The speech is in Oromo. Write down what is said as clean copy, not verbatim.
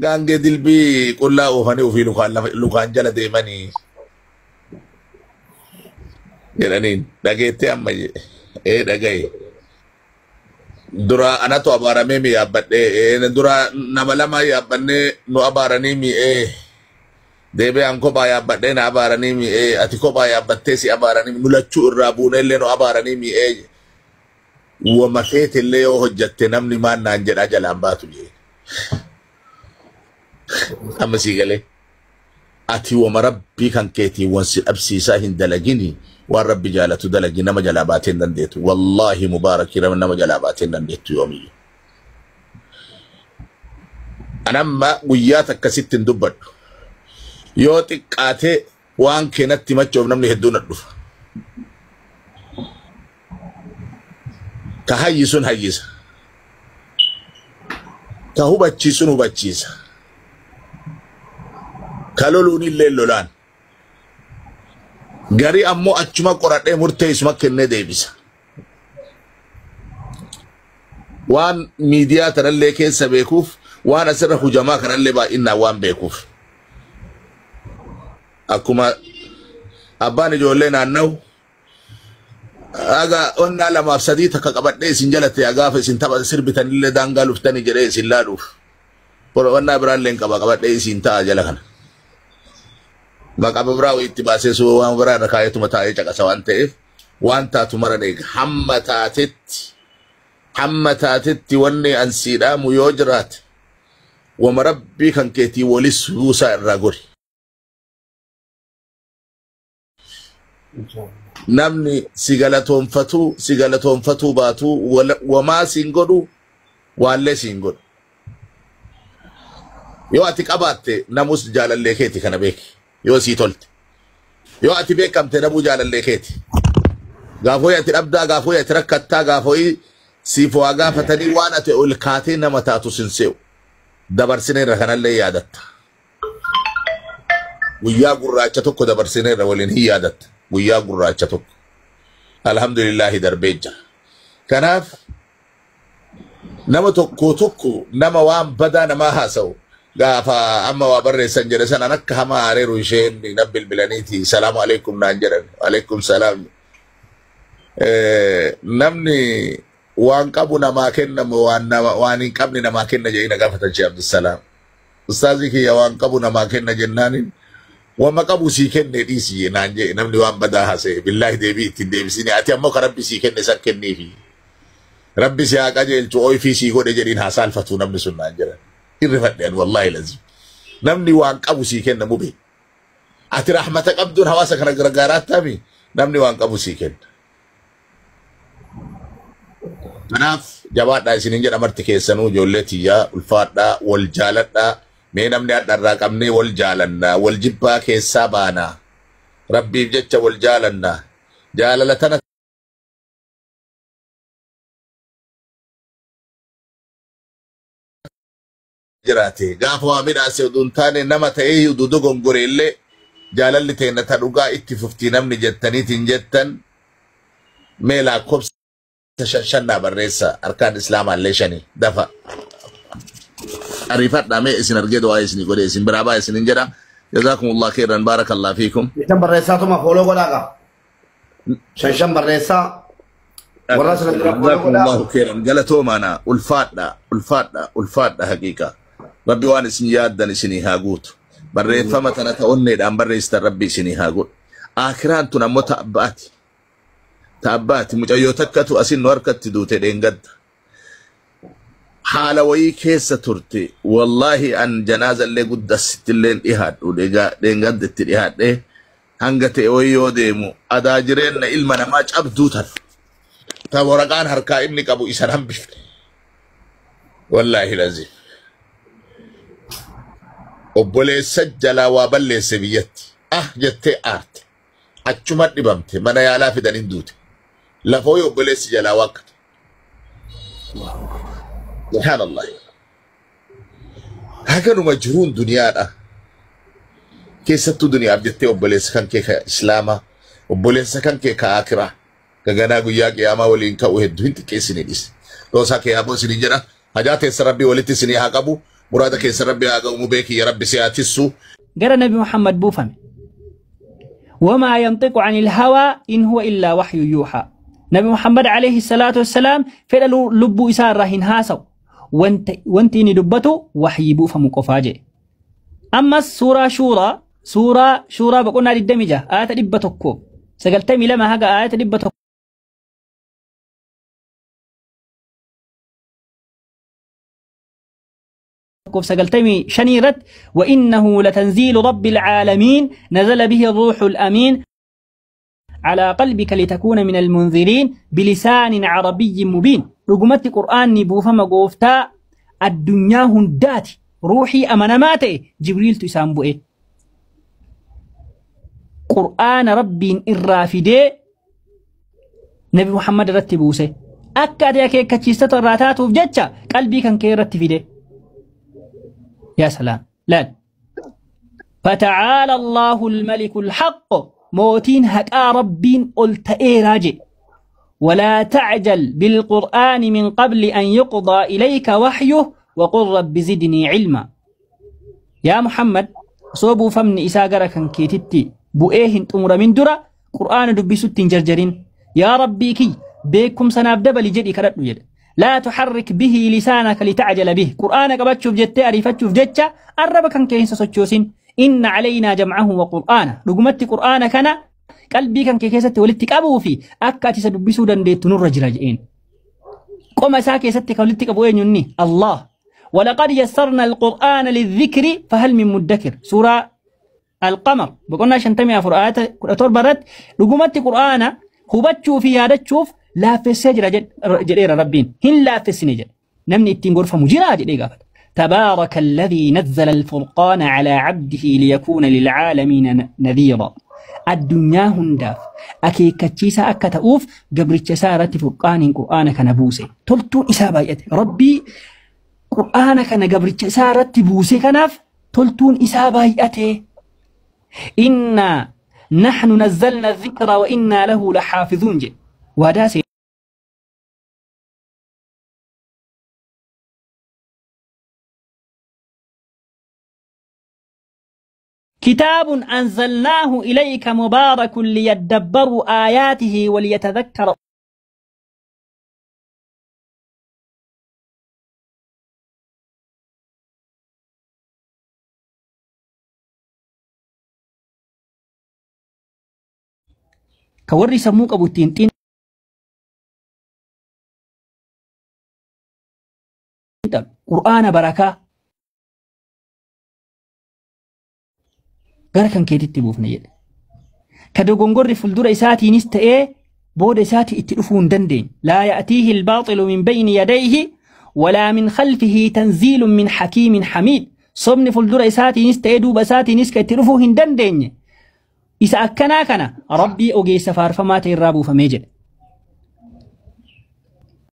Gaangee dilbii qullaa oofanii ofii lukaan jala deemanii jedhaniin dhageettee amma ee dhagaye. Dura anatu abaaramee mi yaabbadhee, dura nama lama yaabbannee nu abaaranii mi, ee deebi'ee an kophaa yaabbadhee na abaaranii mi, ee ati kophaa yaabbattee si abaaranii, nu lachuu irraa buunellee nu abaaranii mi, ee wama feetillee yoo hojjatte namni maan naan jedhaa jalaan baatu jee. Amma sii galee. Ati wama rabbii kan keetii wan si dhabsiisaa hin dalagini, waan rabbi jaalatu dalagi, nama jalaa baatee hin dandeettu. Wallaahi mubaarakii nama jalaa baatee hin dandeettu yoomiyyuu. Anamma guyyaa takka sitti hin dubbadhu. Yoo xiqqaatee waan keenatti machuuf namni hedduun na dhufa. Ka hayyisuun hayyisa. Ka hubachiisuun hubachiisa. Ka loluun illee lolaan. Garii ammoo achuma qoradhee murtee isuma kennee deebisa. Waan miidiyaa tanallee keessa beekuuf, waan asirra hujamaa kanallee baay'inaan waan beekuuf. Akkuma abbaan ijoollee naanna'u aga onnaa lamaaf sadii takka qabadhee isin jalatti gaafa isin tapha sirbitanillee daangaa luftanii jedhee isin laaluuf. Onnaa biraallee hin qaba qabadhee isin ta'a jala kana. Maqaa biraa itti baasee suu waan biraa irra kaayetuma taa'ee caqasa waan ta'eef waan taatu mara eega. Hamma taatetti wanni an sii dhaamu yoo jiraate, wama rabbii kan keetii walis buusaa irraa gori. Namni si galatoonfatuu si galatoonfatuu baatu, wamaa siin godhu, waallee siin godhu. Yoo ati qabaatte namus jaalallee keeti, kana beeki. Yoo sii tolte. Yoo ati beekamte namuu jaalallee keeti. Gaafooyi ati dhabdaa, gaafooyi ati rakkattaa, gaafooyi siif waa gaafatanii waan ati ol kaatee nama taatu sin se'u. Dabarsineerra, kanallee yaadatta. Guyyaa gurraacha tokko dabarsineerra waliin hin yaadatta. Guyyaa gurraacha tokko. Alhamdulillahi darbee jira. Kanaaf nama tokko tokko nama waan badaa namaa haasa'u gaafa amma waa barreessan jedhe sanaan akka hamaa areeru isheen na bilbilaniiti, "Salaamu alaikum" naan jedhan. Alaikum salaam. Namni waan qabu namaa kennamu, waan nama waan hin qabne namaa kenna jedhee na gaafatan. Shee Abdusalaam, "Ustaazii kiyya, waan qabu namaa kenna" jennaanin, "Wama qabu sii kenne dhiisi" naan jedhe. Namni waan badaa haasa'e billaahi deebii ittiin deebisini. Ati ammoo ka rabbi sii kenne san kenniifi, "Rabbi si haa qajeelchu, ooyifii sii godhe" jedhiin, haa saalfatu namni sun naan jedhan. Hirrifadhe ani wallaahi lazim. Namni waan qabu sii kenna mube. Ati rahmata qabduun hawaasa kana gargaaraa taami, namni waan qabu sii kenna. Kanaaf jabaadhaa isiniin jedha marti keessanuu, ijoollee tiyyaa, ulfaadhaa, wal jaaladhaa. Mee namni hadha irraa qabnee wal jaalannaa, wal jibbaa keessaa baanaa, rabbiif jecha wal jaalannaa, jaalala tana jiraate gaafa waa midhaase oduu hin taane, nama ta'ee uduu dogongore illee jaalalli teenna ta dhugaa itti fuftii namni jettaniitiin jettan, mee lakkoofsa shan shannaa barreessa. Harkaan islaamaallee shani dafa ariifadhaa. Mee isin argee du'aa isinii godhe, isin biraa baa isinin jedha. Jazaakumullah khairan, baarakallah fiikum. Shan barreessaatuma follow godhaa qaba. Shan shan barreessaa. Warra sana dura follow godhaa. Jazakumullahu khairan, galatoomaana, ulfaadha, ulfaadha, ulfaadha. Haqiiqa rabbi waan isin yaaddan isinii haa guutu. Barreeffama tana ta onneedhaan barreessitan rabbi isinii haa godhu. Akiraan tun ammoo ta abbaati, ta abbaati. Mucayyoo takkatu asin nu harkatti duute dheengadda. Haala wayii keessa turte. Wallaahi an janaazallee guddasittillee dhihaadhu dheengadda itti dhihaadhe. Hanga ta'e wayii yoo deemu adaa jireenna ilma namaa cabduu tan ta waraqaan harkaa inni qabu isan hambifne. Wallaahi lazim obboleessa jalaa waa balleesse biyyatti ah jettee aarte, achuma dhibamte, mana yaalaa fidan, duute. Lafooyi obboleessi jalaa waakkate. Subhaanallah, haganuma jiruun duniyaadha. Keessattuu duniyaaf jettee obboleessa kan kee ka islaamaa, obboleessa kan kee ka akiraa, ka ganaa guyyaa qiyaamaa waliin ka'u hedduu hin xiqqeessine dhis. Dhoosaa kee haboo isiniin jedha. Hajaa teessa rabbii walitti isinii haa qabu. Muraada keessa Rabbi haa ga'u mubee kiyya Rabbi si haa tissu. Gara Nabi Muhammad buufame. وما ينطق عن الهوى إن هو إلا وحي يوحى. نبي محمد عليه الصلاة والسلام فعل لب إسار رهن هاسو وانت إني دبته وحي بوفم قفاجي. أما السورة شورى، سورة شورى بقولنا للدمجة آية دبتكو سقلتمي لما هجا آية دبتكو سقلتمي شنيرت وإنه لتنزيل رب العالمين نزل به الروح الأمين على قلبك لتكون من المنذرين بلسان عربي مبين. رقمت قرآن نبوفما قوفتا الدنيا هندات روحي أمنماتي جبريل تسامبوئي قرآن ربي الرافدي نبي محمد رتبوسي أكاد يكي كتشيستة الراتات وفجتشا قلبي كان كي رتفيدي. يا سلام. لا فتعالى الله الملك الحق موتين هكا ربين قلت إيه راجع ولا تعجل بالقرآن من قبل أن يقضى إليك وحيه وقل رب زدني علما. يا محمد صوبوا فمن إساقرا كان كيتتي بؤيهن تمر من درا قرآن دبي جرجرين يا ربي كي بيكم سناب دبل جدي كرت يد لا تحرك به لسانك لتعجل به قرآنك بتشوف جتة أريفتشوف جتة الرب كان كيس سوتشوسين إن علينا جمعه وقرآنه رقمت قرآنك أنا قلبي كان كيسة ولدتك أبو في أكاتي سدبسو دندي تنور رجلين قم ساكي ستك ولدتك أبو يني الله. ولقد يسرنا القرآن للذكر فهل من مدكر. سورة القمر بقولنا شنتمي أفرآت تربرت رقمت قرآن هبتشو في هذا تشوف لا في السجر جرير ربين هن لا في السنجر نمني التين غرفة مجرى جرير. تبارك الذي نزل الفرقان على عبده ليكون للعالمين نذيرا. الدنيا هنداف أكي كتشيسا أكتأوف قبل الشسارة فرقان قرآنك نبوسي تلتون إسابة ربي قرآنك نقبل الشسارة تبوسي كناف تلتون إسابة. إنا نحن نزلنا الذكر وإنا له لحافظون جي وداسي كتاب أنزلناه إليك مبارك ليدبروا آياته وليتذكر كوري سموك أبو التنتين قرآن بركة gara kan keetitti buufne jedhe. Ka dogongorri fuuldura isaatiinis ta'ee booda isaatii itti dhufuu hin dandeenye. Laa ya'tiihi al-baaxilu min bayni yadayhi walaa min khalfihi tanziilun min hakiimin hamiid. Sobni fuuldura isaatiinis ta'ee duuba isaatiinis ka itti dhufuu hin dandeenye. Isa akkanaa kana Rabbii ogeessa faarfamaa ta'e irraa buufamee jedhe.